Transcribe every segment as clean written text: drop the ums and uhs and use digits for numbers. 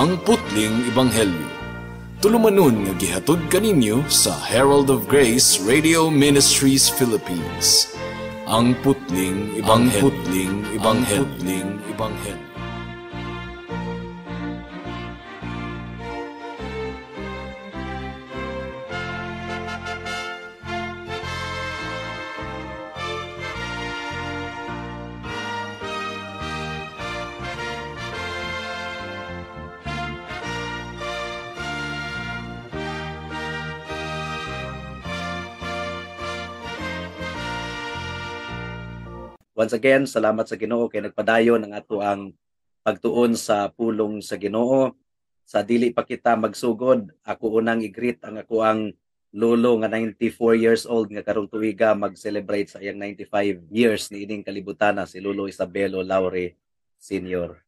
Ang Putling Ebanghelyo. Tulumanon nga gihatod kaninyo sa Herald of Grace Radio Ministries Philippines. Ang Putling Ebanghelyo. Ang Putling Ebanghelyo. Putling Ebanghelyo. Once again, salamat sa Ginoo kay nagpadayon ang ato ang pagtuon sa pulong sa Ginoo. Sa dili pa kita magsugod, ako unang i-greet ang ako ang lolo nga 94 years old nga karong tuiga mag-celebrate sa iyang 95 years niining kalibutana, si Lolo Isabelo Laure Sr.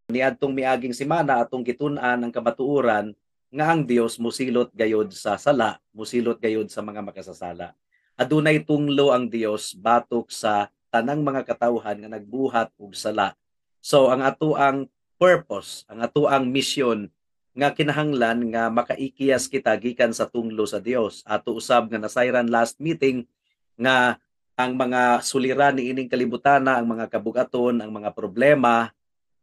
Niadtong miaging semana atong gitun-an ang kamatuoran nga ang Dios musilot gayod sa sala, musilot gayod sa mga makasasala. Adunay tunglo ang Dios batok sa tanang mga katawhan nga nagbuhat og sala. So ang ato ang purpose, ang ato ang mission nga kinahanglan nga makaikiyas kita gikan sa tunglo sa Dios. Ato usab nga nasayran last meeting nga ang mga suliran niining kalibutana, ang mga kabugaton, ang mga problema,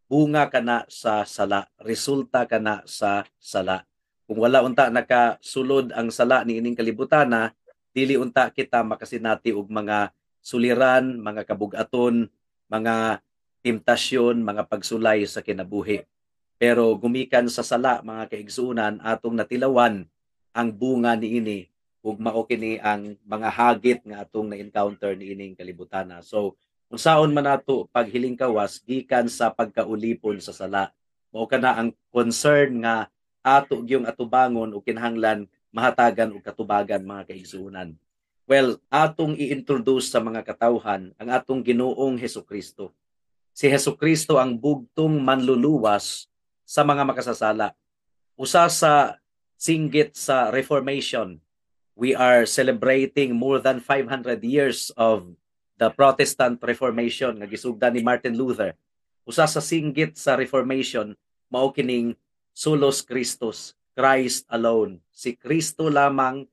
bunga kana sa sala, resulta kana sa sala. Kung wala unta nakasulod ang sala niining kalibutana, dili unta kita makasinati og mga suliran, mga kabugaton, mga temptasyon, mga pagsulay sa kinabuhi. Pero gumikan sa sala, mga kaigsuonan, atong natilawan ang bunga niini ug mao kini ang mga hagit nga atong na-encounter niining kalibutana. So, unsaon man nato paghiling kawas gikan sa pagkaulipon sa sala. Mao kana ang concern nga ato gyung atubangon ug kinahanglan mahatagan og katubagan, mga kaigsuonan. Well, atong i-introduce sa mga katawhan ang atong Ginoong Hesukristo. Si Hesukristo ang bugtong manluluwas sa mga makasasala. Usa sa singgit sa Reformation, we are celebrating more than 500 years of the Protestant Reformation nga gisugdan ni Martin Luther. Usa sa singgit sa Reformation mao kining Solus Christus, Christ alone. Si Kristo lamang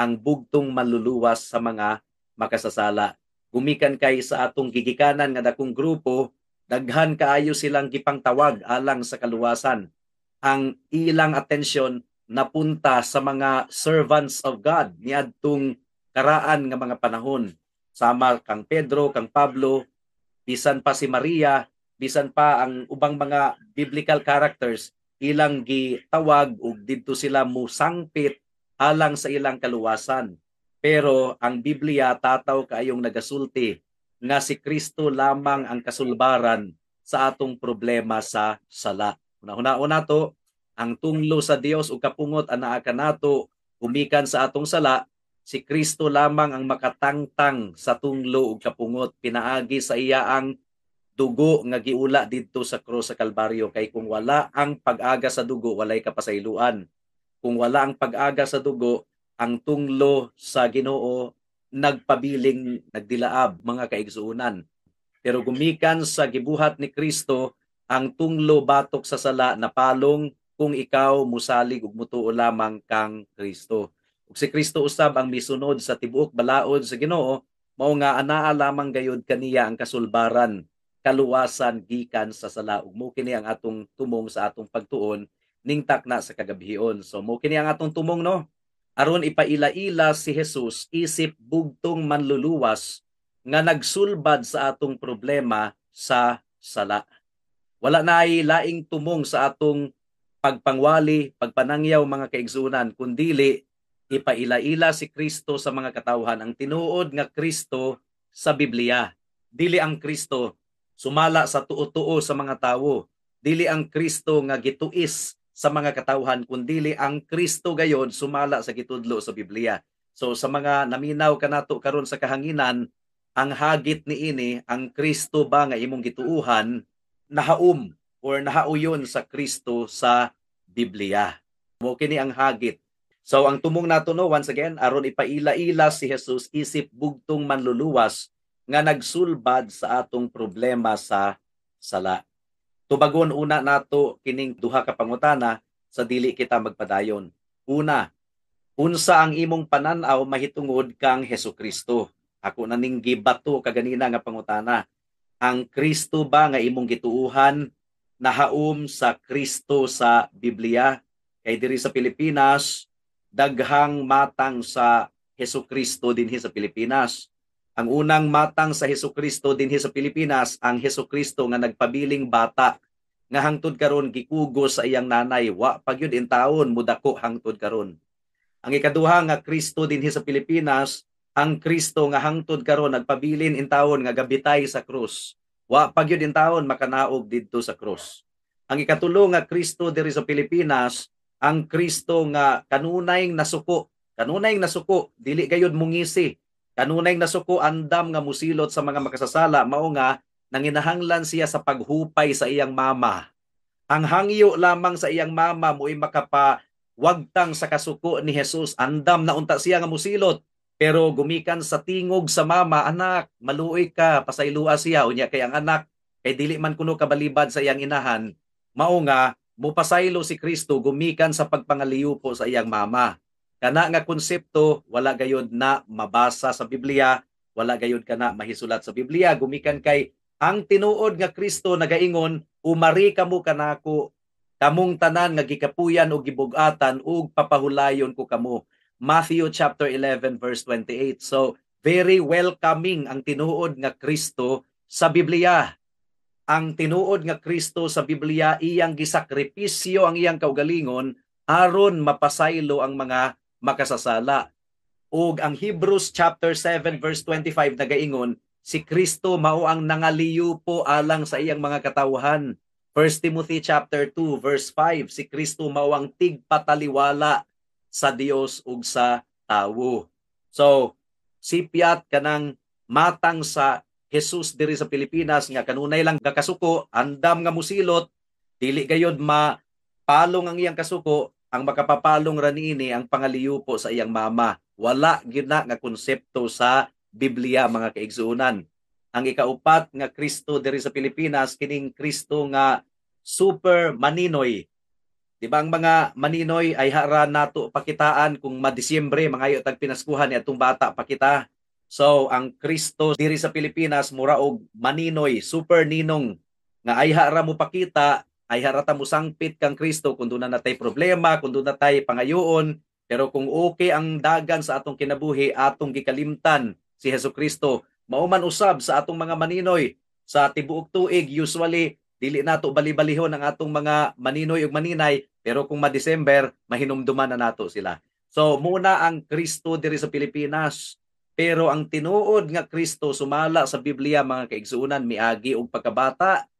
ang bugtong manluluwas sa mga makasasala. Gumikan kay sa atong gigikanan nga dakong grupo, daghan kaayo silang gipangtawag alang sa kaluwasan. Ang ilang atensyon napunta sa mga servants of God niadtong karaan nga mga panahon. Sama kang Pedro, kang Pablo, bisan pa si Maria, bisan pa ang ubang mga biblical characters, ilang gitawag ug didto sila musangpit alang sa ilang kaluwasan. Pero ang Biblia tataw kaayong nagasulti nga si Kristo lamang ang kasulbaran sa atong problema sa sala. Una-una to, ang tunglo sa Dios ug kapungot anaa kanato gumikan sa atong sala, si Kristo lamang ang makatangtang sa tunglo ug kapungot pinaagi sa iya ang dugo nga giula didto sa krus sa Kalbaryo, kay kung wala ang pag-aga sa dugo, walay kapasayloan. Kung wala ang pag-aga sa dugo, ang tunglo sa Ginoo nagpabiling nagdilaab, mga kaigsuonan. Pero gumikan sa gibuhat ni Kristo, ang tunglo batok sa sala napalong kung ikaw musalig ug mutuo lamang kang Kristo. Ug si Kristo usab ang misunod sa tibuok balaod sa Ginoo, mao nga anaa lamang gayud kaniya ang kasulbaran, kaluwasan gikan sa sala. Ug mo kini ang atong tumong sa atong pagtuon ning takna sa kagabhion. So mo kini ang atong tumong, no? Aron ipaila-ila si Jesus isip bugtong manluluwas nga nagsulbad sa atong problema sa sala. Wala na ay laing tumong sa atong pagpangwali, pagpanangyaw, mga kaigsunan, kundili ipaila-ila si Kristo sa mga katawhan, ang tinuod nga Kristo sa Biblia. Dili ang Kristo sumala sa tuo-tuo sa mga tawo. Dili ang Kristo nga gituis sa mga katawhan, kundili ang Kristo gayon sumala sa gitudlo sa Biblia. So sa mga naminaw kanato karon sa kahanginan, ang hagit niini, ang Kristo ba nga imong gituuhan nahaum or nahauyon sa Kristo sa Biblia? Mo kini ang hagit. So ang tumong nato, no, once again, aron ipaila-ila si Jesus isip bugtong manluluwas nga nagsulbad sa atong problema sa sala. Tubagon una nato kining duha ka pangutana sa dili kita magpadayon. Una, unsa ang imong panan-aw mahitungod kang Hesukristo? Ako na ning gibato kaganina nga pangutana. Ang Kristo ba nga imong gituuhan nahaom sa Kristo sa Biblia? Kay diri sa Pilipinas, daghang matang sa Hesukristo dinhi sa Pilipinas. Ang unang matang sa Hesukristo dinhi sa Pilipinas, ang Hesukristo nga nagpabiling bata nga hangtod karon gikugos sa iyang nanay, wa pa gyud intawon mudako hangtod karon. Ang ikaduha nga Kristo dinhi sa Pilipinas, ang Kristo nga hangtod karon nagpabilin intawon nga gabitay sa krus. Wa pa gyud intawon makanaog didto sa krus. Ang ikatulo nga Kristo diri sa Pilipinas, ang Kristo nga kanunay nasuko, dili gayud mungisi. Kanunay nasuko, andam nga musilot sa mga makasasala, mao nga nanginahanglan siya sa paghupay sa iyang mama. Ang hangyo lamang sa iyang mama mo'y makapawagtang sa kasuko ni Jesus. Andam na unta siya nga musilot, pero gumikan sa tingog sa mama, "Anak, maluoy ka, pasaylua siya." Unya kay ang anak kay dili man kuno kabalibad sa iyang inahan, mao nga mupasaylo si Kristo gumikan sa pagpangaliw po sa iyang mama. Kana nga konsepto wala gayod na mabasa sa Biblia, wala gayod kana mahisulat sa Biblia, gumikan kay ang tinuod nga Kristo nagaingon, "Umari kamo kanako, kamong tanan nga gikapuyan og gibug-atan, ug papahulayon ko kamo." Matthew chapter 11 verse 28. So very welcoming ang tinuod nga Kristo sa Biblia. Ang tinuod nga Kristo sa Biblia, iyang gisakripisyo ang iyang kaugalingon aron mapasaylo ang mga makasasala. Ug ang Hebrews chapter 7 verse 25 nagaingon, si Kristo mao ang nangaliyupo alang sa iyang mga katawhan. 1 Timothy chapter 2 verse 5, si Kristo mao ang tigpataliwala sa Dios ug sa tawo. So, sipyat kanang matang sa Jesus diri sa Pilipinas nga kanunay lang gakasuko, andam nga musilot, dili gayod mapalong ang iyang kasuko, ang makapapalong ra niini ang pangaliyupo sa iyang mama. Wala gyud na nga konsepto sa Biblia, mga kaigsuonan. Ang ikaupat nga Kristo diri sa Pilipinas, kining Kristo nga super maninoy. Di ba ang mga maninoy ay hara nato pakitaan kung ma-Disyembre, mangayo tag pinaskuhan ni atong bata pakita? So ang Kristo diri sa Pilipinas mura og maninoy, super ninong nga ay hara mo pakita, ay harata mo sangpit kang Kristo kung duna natay problema, kung duna tay pangayoon, pero kung okay ang dagan sa atong kinabuhi, atong gikalimtan si Hesus Kristo. Mao man usab sa atong mga maninoy sa tibuok tuig, usually dili nato bali-balihon ang atong mga maninoy ug maninay, pero kung ma-December, mahinumduman na nato sila. So muna ang Kristo diri sa Pilipinas. Pero ang tinuod nga Kristo sumala sa Biblia, mga kaigsuonan, miagi og pagkabata,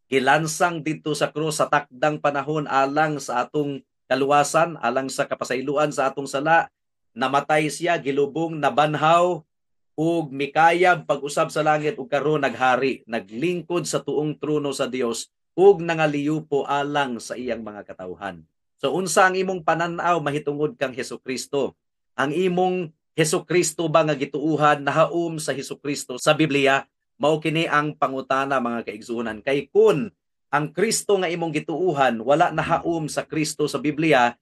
gilansang didto sa krus sa takdang panahon alang sa atong kaluwasan, alang sa kapasayloan sa atong sala. Namatay siya, gilubong, nabanhaw, ug mikayab pag-usab sa langit ug karon naghari, naglingkod sa tuong trono sa Dios ug nangaliyupo alang sa iyang mga katawhan. So unsa ang imong panan-aw mahitungod kang Hesukristo? Ang imong Hesukristo ba nga gituuhan nahaom sa Hesukristo sa Biblia? Mao kini ang pangutana, mga kaigsuonan, kay kun ang Kristo nga imong gituuhan wala nahaom sa Kristo sa Biblia,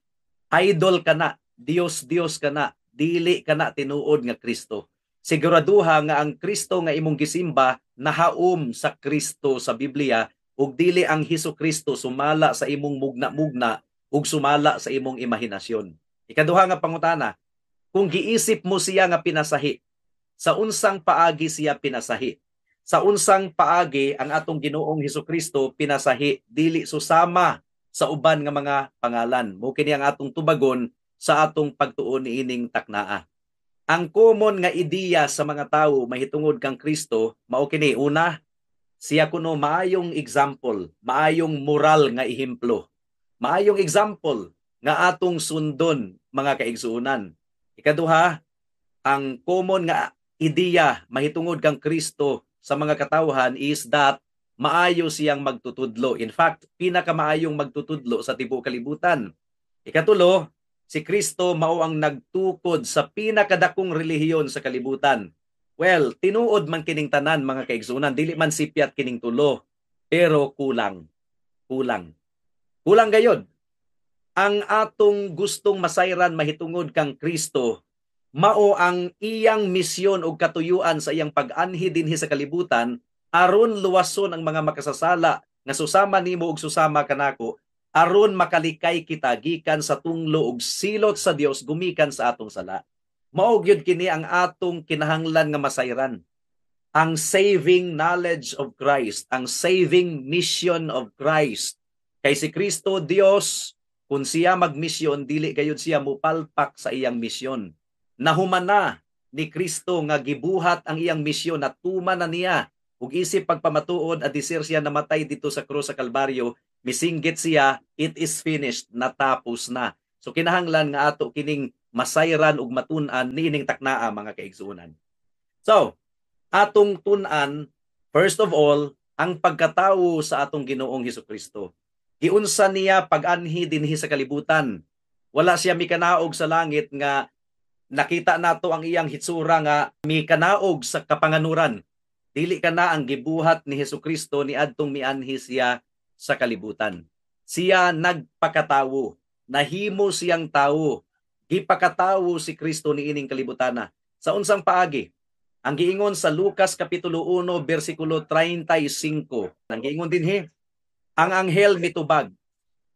idol ka na, Dios Dios ka na, dili ka na tinuod nga Kristo. Siguraduha nga ang Kristo nga imong gisimba nahaom sa Kristo sa Biblia ug dili ang Hesus Kristo sumala sa imong mugna-mugna ug sumala sa imong imahinasyon. Ikaduha nga pangutana, kung giisip mo siya nga pinasahi, sa unsang paagi siya pinasahi? Sa unsang paagi ang atong Ginoong Hesus Kristo pinasahi dili susama sa uban nga mga pangalan? Mo kini ang atong tubagon sa atong pagtuon niining taknaa. Ang common nga ideya sa mga tawo mahitungod kang Kristo mao kini: una, siya kuno maayong example, maayong moral nga ehemplo. Maayong example nga atong sundon, mga kaigsuonan. Ikaduha, ang common nga ideya mahitungod kang Kristo sa mga katawhan is that maayo siyang magtutudlo. In fact, pinakamaayong magtutudlo sa tibuok kalibutan. Ikatulo, si Kristo mao ang nagtukod sa pinakadakong relihiyon sa kalibutan. Well, tinuod man kining tanan, mga kaigsuonan, dili man sipyat kining tulo, pero kulang. Kulang. Kulang gayod. Ang atong gustong masayran mahitungod kang Kristo mao ang iyang misyon ug katuyuan sa iyang pag-anhi dinhi sa kalibutan aron luwason ang mga makasasala nga susama nimo ug susama kanako, aron makalikay kita gikan sa tunglo ug silot sa Dios gumikan sa atong sala. Mao gyud kini ang atong kinahanglan nga masayran. Ang saving knowledge of Christ, ang saving mission of Christ. Kay si Kristo Dios, kung siya magmisyon, dili gayud siya mupalpak sa iyang misyon. Nahuman na ni Kristo nga gibuhat ang iyang misyon, natuman na niya. Ug isip pagpamatuod, adisir siya namatay dito sa krus sa Kalbaryo, misinggit siya, "It is finished," natapos na. So kinahanglan nga ato kining masayran ug matun-an niining taknaa, mga kaigsuonan. So, atong tun-an, first of all, ang pagkatawo sa atong Ginoong Hesukristo. Giunsa niya pag-anhi dinhi sa kalibutan? Wala siya mikanaog sa langit nga nakita nato ang iyang hitsura nga mikanaog sa kapanganuran. Dili kana ang gibuhat ni Hesukristo niadtong mianhi siya sa kalibutan. Siya nagpakatawo, nahimo siyang tawo. Gipakatawo si Kristo niining kalibutana. Sa unsang paagi? Ang giingon sa Lucas kapitulo 1 bersikulo 35. Ang giingon dinhi, ang anghel mitubag,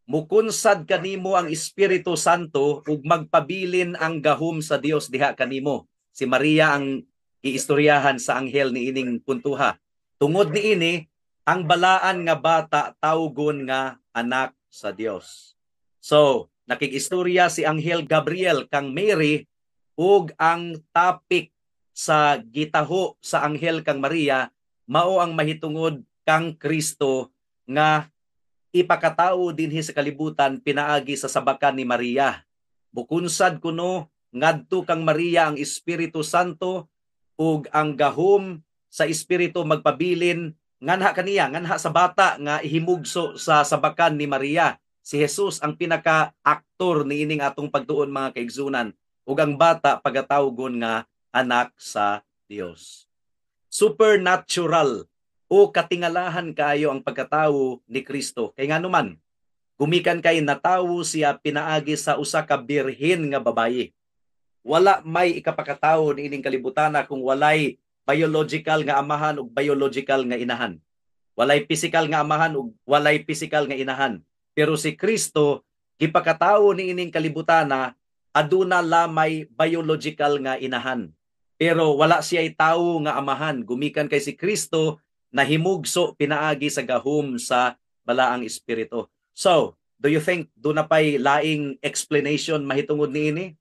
"Mukunsad kanimo ang Espiritu Santo ug magpabilin ang gahom sa Dios diha kanimo." Si Maria ang giistoryahan sa anghel niining puntuha. "Tungod niini, ang balaan nga bata tawgon nga anak sa Dios." So, nakig-istorya si Anghel Gabriel kang Mary ug ang topic sa gitaho sa anghel kang Maria mao ang mahitungod kang Kristo nga ipakatao dinhi sa kalibutan pinaagi sa sabakan ni Maria. Bukunsad kuno ngadto kang Maria ang Espiritu Santo ug ang gahom sa Espiritu magpabilin nganha kaniya, nganha sa bata nga ihimugso sa sabakan ni Maria. Si Jesus ang pinaka-aktor niining atong pagtuon, mga kaigsunan, ug ang bata pagatawgon nga anak sa Dios. Supernatural o katingalahan kaayo ang pagkatawo ni Kristo. Kay ngano man, gumikan kay natawo siya pinaagi sa usa ka birhen nga babayi. Wala may ikapakatawo niining kalibutana kung walay biological nga amahan ug biological nga inahan. Walay physical nga amahan ug walay physical nga inahan. Pero si Kristo gipakatawo niining kalibutana, aduna lamay biological nga inahan. Pero wala siya tawo nga amahan, gumikan kay si Kristo nahimugso pinaagi sa gahom sa Balaang Espiritu. So, do you think duna pay laing explanation mahitungod niini?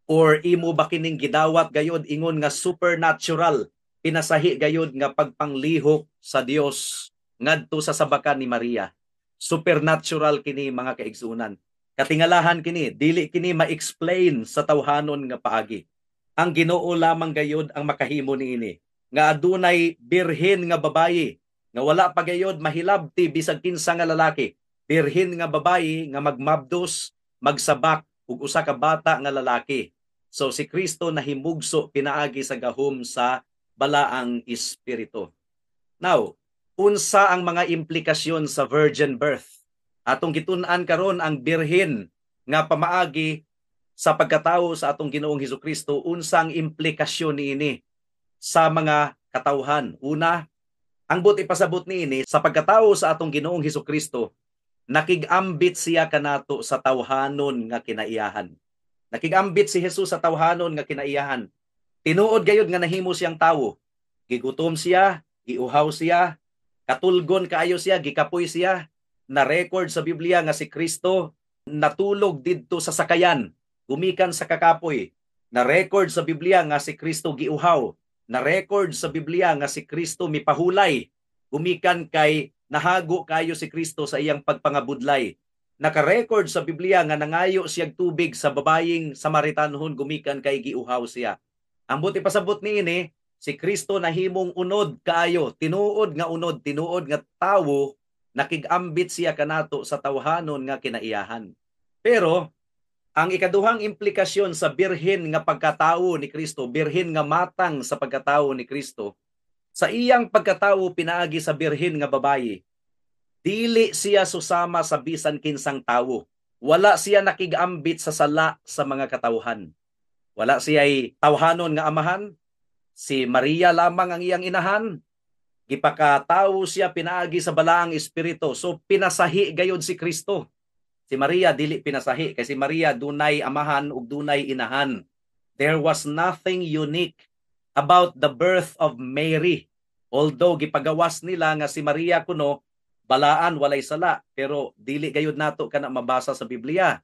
Or imo ba kining gidawat gayod ingon nga supernatural, pinasahi gayod nga pagpanglihok sa Dios ngadto sa sabakan ni Maria? Supernatural kini, mga kaigsunan. Katingalahan kini, dili kini ma-explain sa tawhanon nga paagi. Ang Ginoo lamang gayod ang makahimo niini nga adunay birhen nga babayi nga wala pa gayod mahilabti bisag kinsa nga lalaki. Birhen nga babayi nga magmabdos, magsabak ug usa ka bata nga lalaki. So si Kristo nahimugso pinaagi sa gahom sa Balaang Espiritu. Now, unsa ang mga implikasyon sa virgin birth? Atong gitun-an karon ang birhen nga pamaagi sa pagkatao sa atong Ginoong Hesukristo, unsang implikasyon niini sa mga katawhan? Una, ang buot ipasabot niini, sa pagkatao sa atong Ginoong Hesukristo, nakig-ambit siya kanato sa tawhanon nga kinaiyahan. Nakig-ambit si Jesus sa tawhanon nga kinaiyahan. Tinuod gayud nga nahimo siyang tawo. Gigutom siya, giuhaw siya, katulgon kaayo siya, gikapoy siya. Na-record sa Biblia nga si Kristo natulog didto sa sakayan, gumikan sa kakapoy. Na-record sa Biblia nga si Kristo giuhaw. Na-record sa Biblia nga si Kristo mipahulay, gumikan kay nahago kayo si Kristo sa iyang pagpangabudlay. Naka-record sa Biblia nga nangayo siyag tubig sa babayeng Samaritanhon gumikan kay giuhaw siya. Ang buot ipasabot niini, si Kristo nahimong unod kaayo, tinuod nga unod, tinuod nga tawo, nakig-ambit siya kanato sa tawhanon nga kinaiyahan. Pero ang ikaduhang implikasyon sa birhen nga pagkatawo ni Kristo, birhen nga matang sa pagkatawo ni Kristo, sa iyang pagkatawo pinaagi sa birhen nga babayi, Dili siya susama sa bisan kinsang tawo. Wala siya nakigambit sa sala sa mga katawhan. Wala siya'y tawhanon nga amahan. Si Maria lamang ang iyang inahan. Gipakatawo siya pinaagi sa Balaang Espiritu. So pinasahi gayod si Kristo. Si Maria dili pinasahi kay si Maria dunay amahan ug dunay inahan. There was nothing unique about the birth of Mary. Although gipagawas nila nga si Maria kuno balaan, walay sala, pero dili gayud nato kana mabasa sa Biblia.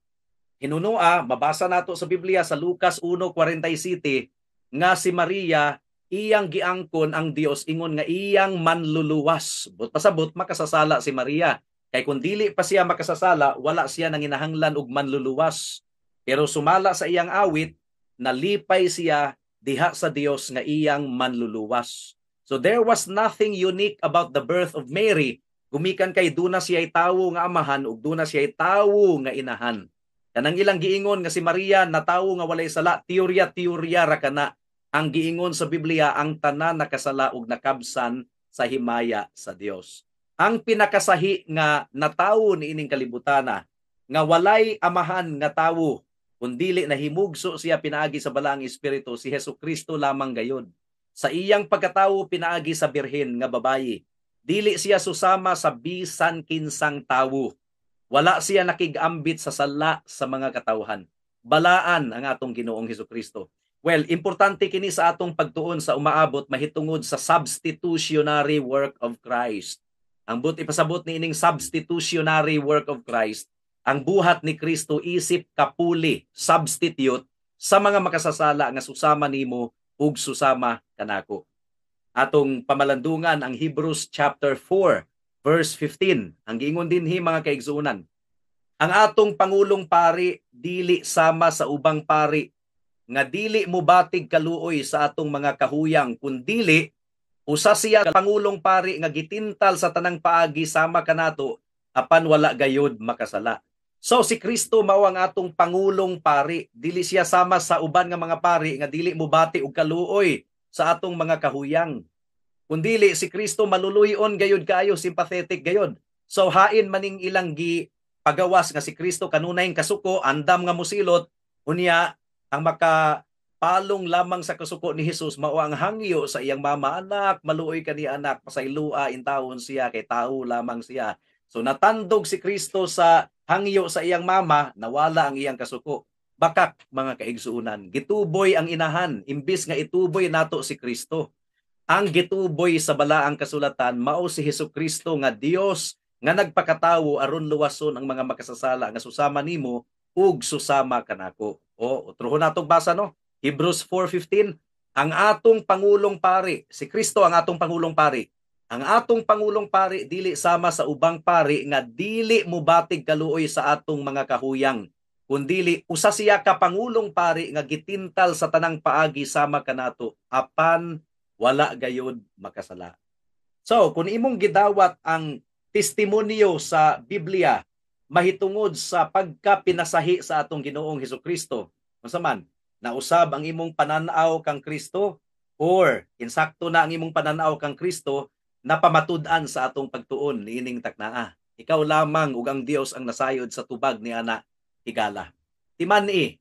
Hinunua, mabasa nato sa Biblia sa Lucas 1:47 nga si Maria iyang giangkon ang Dios ingon nga iyang manluluwas. But pasabot makasasala si Maria. Kay kung dili pa siya makasasala, wala siya nanginahanglan og manluluwas. Pero sumala sa iyang awit, nalipay siya diha sa Dios nga iyang manluluwas. So there was nothing unique about the birth of Mary. Gumikan kay duna siya'y tawo nga amahan ug duna siya'y tawo nga inahan. Kanang ilang giingon nga si Maria natawo nga walay sala, teorya-teorya ra kana. Ang giingon sa Biblia, ang tanan nakasala ug nakabsan sa himaya sa Dios. Ang pinakasahi nga natawo niining kalibutana nga walay amahan nga tawo kundili nahimugso siya pinaagi sa Balaang Espiritu, si Hesus Kristo lamang gayod. Sa iyang pagkatawo pinaagi sa birhen nga babayi, dili siya susama sa bisan kinsang tawo. Wala siya nakigambit sa sala sa mga katawhan. Balaan ang atong Ginoong Hesus Kristo. Well, importante kini sa atong pagtuon sa umaabot mahitungod sa substitutionary work of Christ. Ang but ipasabot ni ining substitutionary work of Christ, ang buhat ni Kristo isip kapuli, substitute sa mga makasasala nga susama nimo ug susama kanako. Atong pamalandungan ang Hebrews chapter 4 verse 15. Ang giingon dinhi, mga kaigsuonan, ang atong pangulong pari dili sama sa ubang pari nga dili mobatig kaluoy sa atong mga kahuyang, kundili usa siya ka pangulong pari nga gitintal sa tanang paagi sama kanato, apan wala gayod makasala. So si Kristo mao ang atong pangulong pari, dili siya sama sa uban nga mga pari nga dili mobati og kaluoy sa atong mga kahuyang. Kundili si Kristo maluluyon gayud kaayo, sympathetic gayud. So hain maning ilang gi pagawas nga si Kristo kanunay kasuko, andam nga musilot, unya ang maka palong lamang sa kasuko ni Jesus mao ang hangyo sa iyang mama, "Anak, maluoy ka ni anak, pasaylua intawon siya kay tao lamang siya." So natandog si Kristo sa hangyo sa iyang mama, nawala ang iyang kasuko. Bakak, mga kaigsuunan, gituboy ang inahan imbis nga ituboy nato si Kristo. Ang gituboy sa Balaang Kasulatan mao si Hesus Kristo nga Dios nga nagpakatawo aron luwason ang mga makasasala nga susama nimo ug susama kanako. O utrohon natong basa, no? Hebrews 4:15, ang atong pangulong pari, si Kristo ang atong pangulong pari. Ang atong pangulong pari dili sama sa ubang pari nga dili mobatig kaluoy sa atong mga kahuyang, kundili usa siya ka pangulong pari nga gitintal sa tanang paagi sama kanato, apan wala gayod makasala. So, kung imong gidawat ang testimonyo sa Biblia mahitungod sa pagkapinasahi sa atong Ginoong Hesus Kristo, unsa man, nausab ang imong pananaw kang Kristo or insakto na ang imong pananaw kang Kristo na pamatud-an sa atong pagtuon niining taknaa. Ikaw lamang ug ang Dios ang nasayod sa tubag ni ana higala. Timan-i,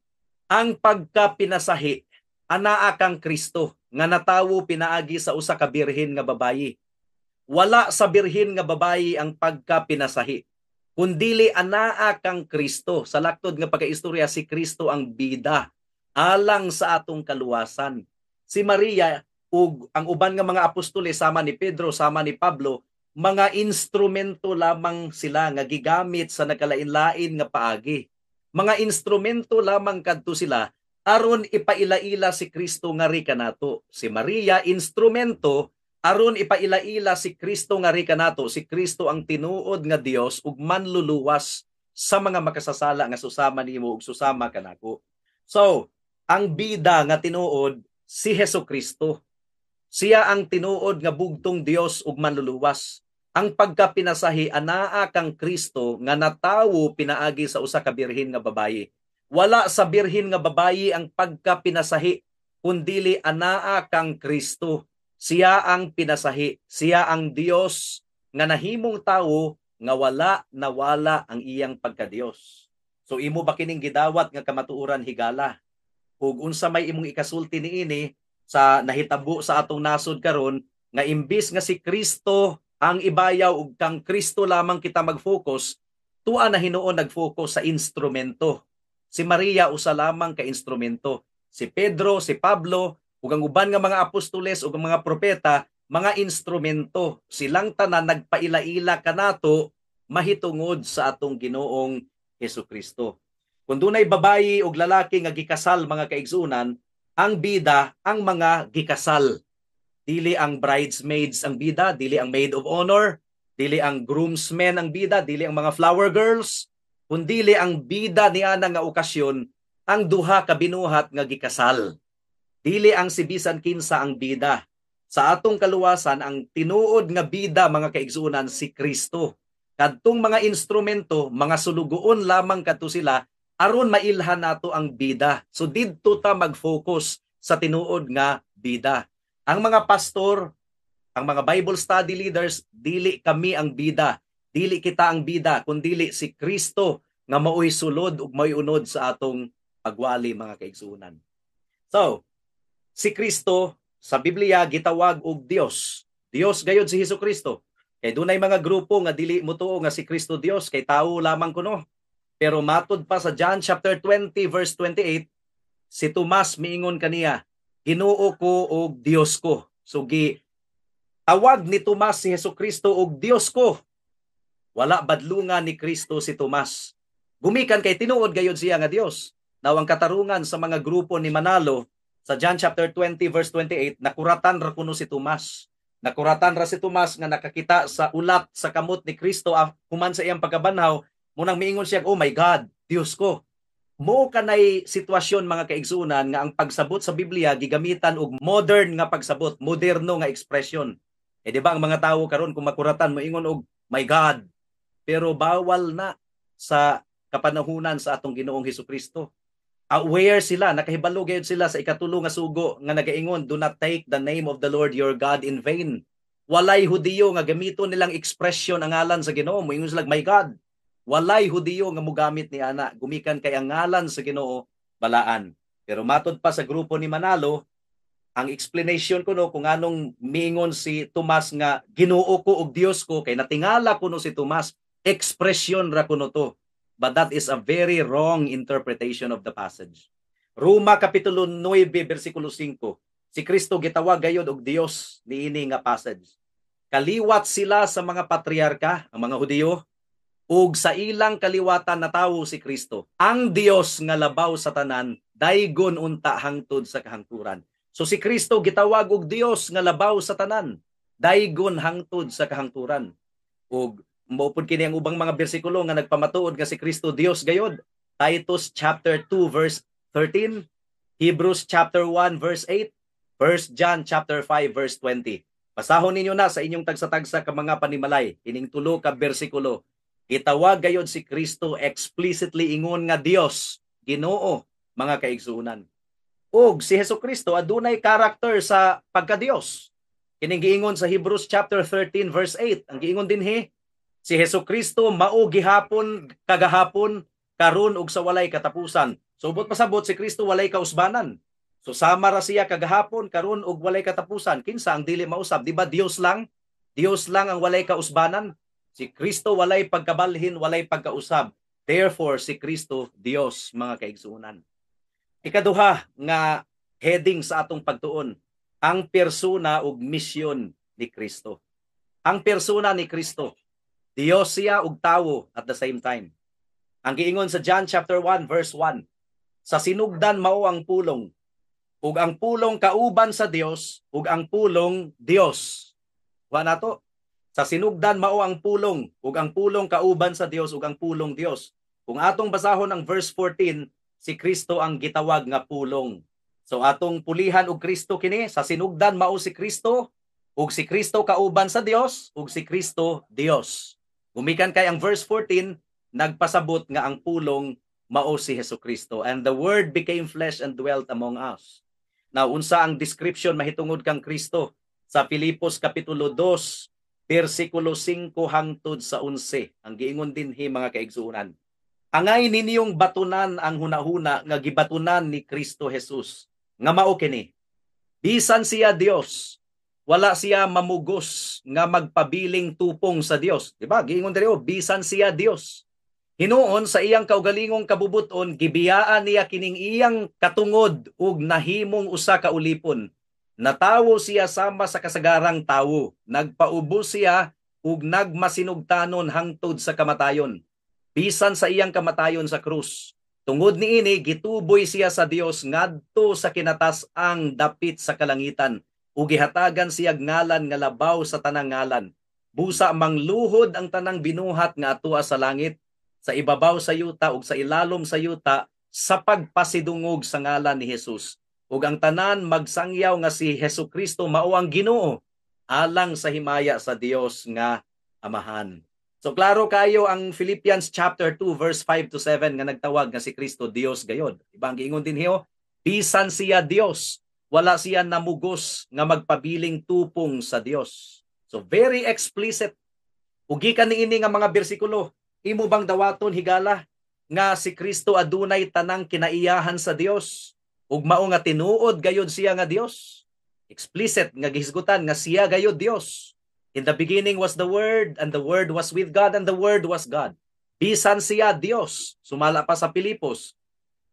ang pagkapinasahi anaa kang Kristo nga natawo pinaagi sa usa ka birhen nga babayi. Wala sa birhen nga babayi ang pagkapinasahi, kundili anaa kang Kristo. Sa laktod nga pagkaistorya, si Kristo ang bida alang sa atong kaluwasan. Si Maria ug ang uban nga mga apostoles sama ni Pedro, sama ni Pablo, mga instrumento lamang sila nga gigamit sa nagkalain-lain nga paagi. Mga instrumento lamang kadto sila aron ipaila-ila si Kristo ngari kanato. Si Maria instrumento aron ipaila-ila si Kristo ngari kanato. Si Kristo ang tinuod nga Dios ug manluluwas sa mga makasasala nga susama nimo ug susama kanako. So, ang bida nga tinuod si Hesus Kristo. Siya ang tinuod nga bugtong Dios ug manluluwas. Ang pagkapinasahi anaa kang Kristo nga natawo pinaagi sa usa ka birhen nga babayi. Wala sa birhen nga babayi ang pagkapinasahi, kundili anaa kang Kristo. Siya ang pinasahi, siya ang Dios nga nahimong tawo nga wala nawala ang iyang pagkadiyos. So imo ba kining gidawat nga kamatuoran, higala? Ug unsa may imong ikasulti niini sa nahitabo sa atong nasod karon nga imbis nga si Kristo ang ibayaw ug kang Kristo lamang kita mag-focus, tuwa na hinuon nag-focus sa instrumento? Si Maria usa lamang ka instrumento. Si Pedro, si Pablo, ug ang uban nga mga apostoles ug ang mga propeta, mga instrumento. Silang tanan nagpaila-ila kanato mahitungod sa atong Ginoong Hesukristo. Kung dunay babayi ug lalaki nga gikasal, mga kaigsunan, ang bida ang mga gikasal. Dili ang bridesmaids ang bida, dili ang maid of honor, dili ang groomsmen ang bida, dili ang mga flower girls, kundili ang bida niana nga okasyon ang duha ka binuhat nga gikasal. Dili ang si bisan kinsa ang bida. Sa atong kaluwasan, ang tinuod nga bida, mga kaigsunan, si Kristo. Kadtong mga instrumento, mga sulugoon lamang kadto sila aron mailhan nato ang bida. So didto ta mag-focus sa tinuod nga bida. Ang mga pastor, ang mga Bible study leaders, dili kami ang bida. Dili kita ang bida, kundili si Kristo nga maoy sulod ug maoy unod sa atong pagwali, mga kaigsuonan. So, si Kristo sa Biblia gitawag og Dios. Dios gayod si Hesus Kristo. Kay dunay mga grupo nga dili motuo nga si Kristo Dios kay tawo lamang kuno. Pero matod pa sa John chapter 20 verse 28, si Tomas miingon kaniya, "Ginoo ko og Dios ko." So gi tawag ni Tomas si Hesus Kristo og Dios ko. Wala badlungan ni Kristo si Tomas. Gumikan kay tinuod gayod siya nga Dios. Now, ang katarungan sa mga grupo ni Manalo, sa John chapter 20 verse 28, nakuratan ra kuno si Tomas. Nakuratan ra si Tomas nga nakakita sa ulat sa kamot ni Kristo human sa iyang pagkabanhaw, munang miingon siya, "Oh my God, Dios ko." Mo kanay sitwasyon, mga kaigsunan, nga ang pagsabot sa Biblia gigamitan og modern nga pagsabot, moderno nga ekspresyon. Eh di ba ang mga tawo karon kung makuratan moingon og "My God." Pero bawal na sa kapanahunan sa atong Ginoong Hesukristo. Aware sila, nakahibalo gayud sila sa ikatulo nga sugo nga nagaingon, "Do not take the name of the Lord your God in vain." Walay Hudiyo nga gamiton nilang ekspresyon ang ngalan sa Ginoo, moingon sila, "My God." Walay Hudiyo nga mogamit ni ana, gumikan kay ang ngalan sa Ginoo balaan. Pero matod pa sa grupo ni Manalo, ang explanation kuno kung anong miingon si Tomas nga "Ginoo ko ug Dios ko" kay natingala kuno si Tomas, ekspresyon ra kuno to. But that is a very wrong interpretation of the passage. Roma kapitulo 9 bersikulo 5. Si Kristo gitawag gayod og Dios niini nga passage. Kaliwat sila sa mga patriarka, ang mga Hudiyo, ug sa ilang kaliwatan natawo si Kristo. Ang Dios nga labaw sa tanan, daygon unta hangtod sa kahangturan. So si Kristo gitawag og Dios nga labaw sa tanan, daygon hangtod sa kahangturan. Ug maupod kini ang ubang mga bersikulo nga nagpamatuod nga si Kristo Dios gayod. Titus chapter 2 verse 13, Hebrews chapter 1 verse 8, 1 John chapter 5 verse 20. Basahon ninyo na sa inyong tagsa-tagsa ka mga panimalay ining tulo ka bersikulo. Gitawag gayod si Kristo explicitly ingon nga Dios, Ginoo, mga kaigsuonan. Ug si Hesus Kristo adunay karakter sa pagka-Dios. Kining giingon sa Hebrews chapter 13 verse 8. Ang giingon dinhi, si Hesus Kristo mao gihapon, kagahapon, karon ug sa walay katapusan. So ubot pasabot, si Kristo walay kausbanan. So sama ra siya kagahapon, karon ug walay katapusan. Kinsa ang dili mausab? Di ba Dios lang? Dios lang ang walay kausbanan. Si Kristo walay pagkabalhin, walay pagkausab. Therefore, si Kristo Dios, mga kaigsuonan. Ikaduha nga heading sa atong pagtuon, ang persona ug misyon ni Kristo. Ang persona ni Kristo. Dios siya ug tawo at the same time. Ang giingon sa John chapter 1 verse 1, sa sinugdan mao ang pulong, ug ang pulong kauban sa Dios, ug ang pulong Dios. Wa nato. Sa sinugdan mao ang pulong, ug ang pulong kauban sa Dios, ug ang pulong Dios. Kung atong basahon ang verse 14, si Kristo ang gitawag nga pulong. So atong pulihan og Kristo kini, sa sinugdan mao si Kristo, ug si Kristo kauban sa Dios, ug si Kristo Dios. Gumikan kay ang verse 14 nagpasabot nga ang pulong mao si Hesus Kristo. And the Word became flesh and dwelt among us. Now, unsa ang description mahitungod kang Kristo? Sa Filipos kapitulo 2 versikulo 5 hangtod sa 11. Ang giingon dinhi, mga kaigsuonan: "Angay ninyong batunan ang hunahuna nga gibatunan ni Kristo Jesus, nga mao kini: Bisan siya Dios, wala siya mamugos nga magpabiling tupong sa Dios." Di ba? Giingon diri, oh, bisan siya Dios. "Hinuon sa iyang kaugalingong kabubuton, gibiyaan niya kining iyang katungod ug nahimong usa ka ulipon. Natawo siya sama sa kasagarang tawo. Nagpaubos siya ug nagmasinugtanon hangtod sa kamatayon, bisan sa iyang kamatayon sa krus. Tungod niini, gituboy siya sa Dios ngadto sa kinatas-ang dapit sa kalangitan ug gihatagan siya ngalan nga labaw sa tanang ngalan. Busa mangluhod ang tanang binuhat nga atua sa langit, sa ibabaw sa yuta ug sa ilalom sa yuta sa pagpasidungog sa ngalan ni Jesus. Ug ang tanan magsangyaw nga si Hesukristo mao ang Ginoo, alang sa himaya sa Dios nga Amahan." So klaro kayo ang Philippians chapter 2 verse 5 to 7 nga nagtawag nga si Kristo Dios gayod. Diba ang giingon dinhi, oh, bisan siya Dios, wala siya namugos nga magpabiling tupong sa Dios. So very explicit. Ug gikan niini nga mga bersikulo, imo bang dawaton, higala, nga si Kristo adunay tanang kinaiyahan sa Dios ug mao nga tinuod gayod siya nga Dios? Explicit nga gihisgutan nga siya gayod Dios. "In the beginning was the Word, and the Word was with God, and the Word was God." Bisan siya Dios, sumala pa sa Pilipos.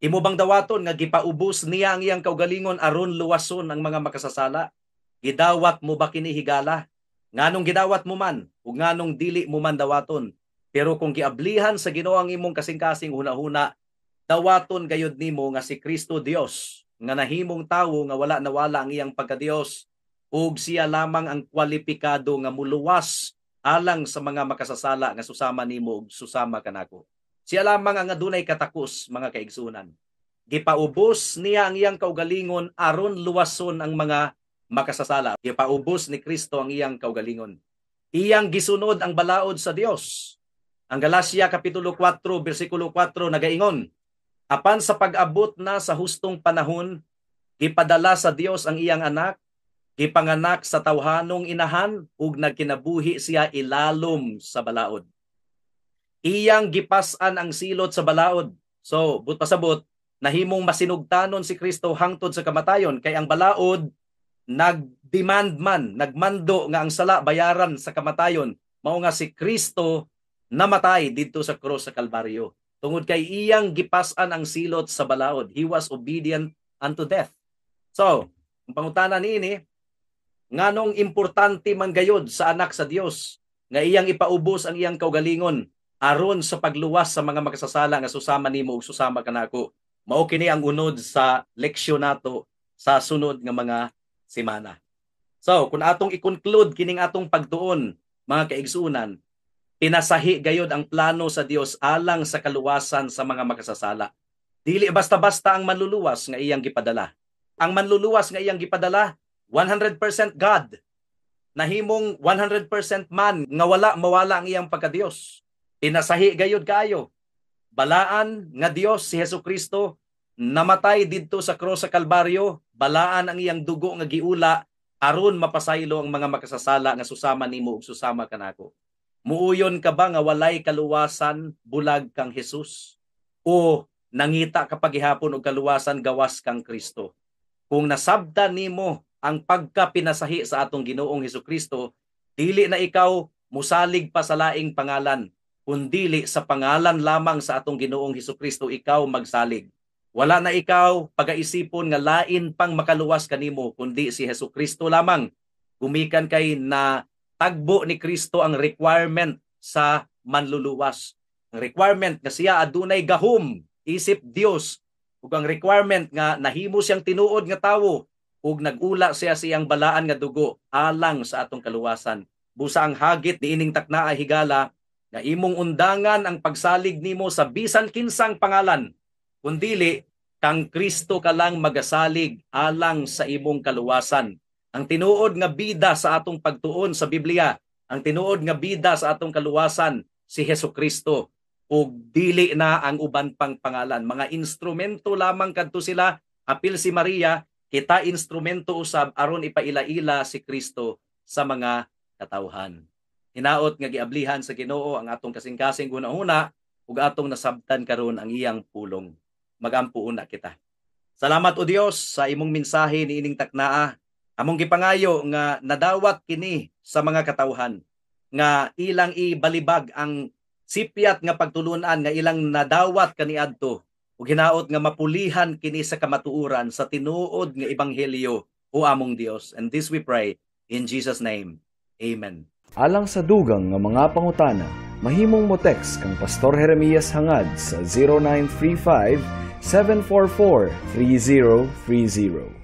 Imo bang dawaton nga gipaubos niya ang iyang kaugalingon aron luwason ang mga makasasala? Gidawat mo ba kini, higala? Nganong gidawat mo man ug nganong dili mo man dawaton? Pero kung giablihan sa Ginoo ang imong kasing-kasing hunahuna, dawaton gayud nimo nga si Kristo Dios nga nahimong tawo nga wala nawala ang iyang pagka-Dios, ug siya lamang ang kwalipikado nga muluwas alang sa mga makasasala nga susama nimo ug susama kanako. Siya lamang ang adunay katakos, mga kaigsunan. Gipaubos niya ang iyang kaugalingon aron luwason ang mga makasasala. Gipaubos ni Kristo ang iyang kaugalingon. Iyang gisunod ang balaod sa Dios. Ang Galacia kapitulo 4 bersikulo 4 nagaingon, "Apan sa pag-abot na sa hustong panahon, gipadala sa Dios ang iyang anak, gipanganak sa tawhanong inahan ug nagkinabuhi siya ilalom sa balaod. Iyang gipas-an ang silot sa balaod." So, but pasabot, nahimong masinugtanon si Kristo hangtod sa kamatayon kay ang balaod nag-demand man, nagmando nga ang sala bayaran sa kamatayon. Mao nga si Kristo namatay didto sa krus sa Kalbaryo. Tungod kay iyang gipas-an ang silot sa balaod. He was obedient unto death. So, ang pangutana niini, nganong importante man gayod sa anak sa Dios nga iyang ipaubos ang iyang kaugalingon aron sa pagluwas sa mga makasasala nga susama nimo ug susama kanako? Mao kini ang unod sa leksyon nato sa sunod nga mga semana. So, kung atong i-conclude kining atong pagtuon, mga kaigsunan, pinasahi gayod ang plano sa Dios alang sa kaluwasan sa mga makasasala. Dili basta-basta ang manluluwas nga iyang gipadala. Ang manluluwas nga iyang gipadala, 100% God. Nahimong 100% man nga wala mawala ang iyang pagka-Dios. Pinasahi gayod kaayo. Balaan nga Dios si Hesukristo, namatay didto sa krus sa Kalbaryo, balaan ang iyang dugo nga giula aron mapasaylo ang mga makasasala nga susama nimo ug susama kanako. Muuyon ka ba nga walay kaluwasan bulag kang Jesus? O nangita ka paghihapon og kaluwasan gawas kang Kristo? Kung nasabtan nimo ang pagkapinasahi sa atong Ginoong Hesukristo, dili na ikaw musalig pa sa laing pangalan, kundili sa pangalan lamang sa atong Ginoong Hesukristo ikaw magsalig. Wala na ikaw pagaisipon nga lain pang makaluwas kanimo kundi si Hesukristo lamang. Gumikan kay na tagbo ni Kristo ang requirement sa manluluwas. Ang requirement nga siya adunay gahom isip Dios, ug ang requirement nga nahimo siyang tinuod nga tawo ug nagula siya siyang balaan nga dugo alang sa atong kaluwasan. Busa ang hagit niining taknaa, higala, nga imong undangan ang pagsalig nimo sa bisan kinsang pangalan, kundili kang Kristo ka lang magasalig alang sa imong kaluwasan. Ang tinuod nga bida sa atong pagtuon sa Biblia, ang tinuod nga bida sa atong kaluwasan, si Hesukristo ug dili na ang uban pang pangalan. Mga instrumento lamang kadto sila, apil si Maria, kita instrumento usab aron ipaila-ila si Kristo sa mga katawhan. Hinaot nga giablihan sa Ginoo ang atong kasing-kasing hunahuna ug atong nasabtan karon ang iyang pulong. Magampo una kita. Salamat, O Dios, sa imong mensahe niining taknaa. Among gipangayo nga nadawat kini sa mga katawhan nga ilang ibalibag ang sipyat nga pagtulunan nga ilang nadawat kaniadto ug hinaot nga mapulihan kini sa kamatuoran, sa tinuod nga ebanghelyo, o among Dios. And this we pray in Jesus' name. Amen. Alang sa dugang nga mga pangutana, mahimong mo text kang Pastor Jeremias Hangad sa 0935 744 3030.